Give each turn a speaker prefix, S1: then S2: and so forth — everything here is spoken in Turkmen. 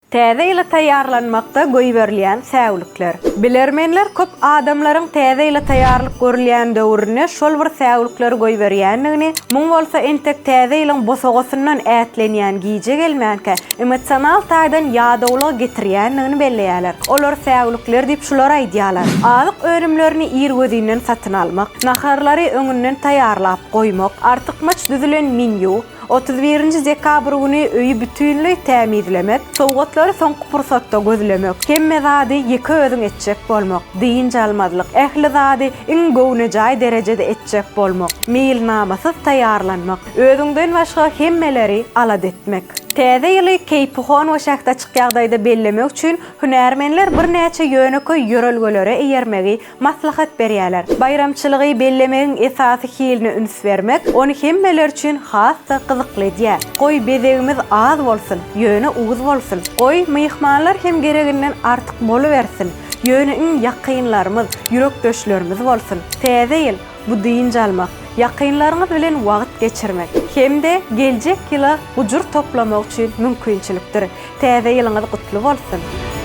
S1: Täze ýyla taýýarlanmakda goýberilýän säwlikler. Bilermenler köp adamlaryň täze ýyla taýýarlyk görülýän döwründe şol bir säwlikleri goýberýändigini, muň bolsa entek täze ýylyň bosagasyndan ätlenýän gije gelmänkä emosional taýdan ýadawlyga getirýändigini belleýärler. Olar säwlikler diýip şulary aýdýarlar, azyk önümlerini irgözinden satyn almak, naharlary öňünden taýýarlap goýmak, artykmaç düzülen menýu, 31-nji dekabr güni öýi bütinleý tämizlemek, sowgatlary soňky pursatda gözlemek, hemme zady ýeke özüň etjek bolmak, dynç almazlyk, ähli zady iň göwnejaý derejede etjek bolmak, meýilnamasyz taýýarlanmak, özüňden başga hemmeleri alada etmek. Täze ýyly keýpihon we şähdaçyk ýagdaýda bellemek üçin hünärmenler birnäçe ýönekeý ýörelgelere eýermegi maslahat berýärler. Baýramçylygy bellemegiň esasy hiline üns bermek, ony hemmeler üçin has-da gyzykly edýär. Goý, bezegimiz az bolsun, ýöne uz bolsun. Goý, myhmanlar hem gereginden artyk bolubersin, ýöne iň ýakynlarymyz, ýürekdeşlerimiz bolsun. Täze ýyl, bu dynç almak, ýakynlaryňyz bilen wagt geçirmek hem-de geljek ýyla gujur toplamak üçin mümkinçilikdir. Täze ýylyňyz gutly bolsun!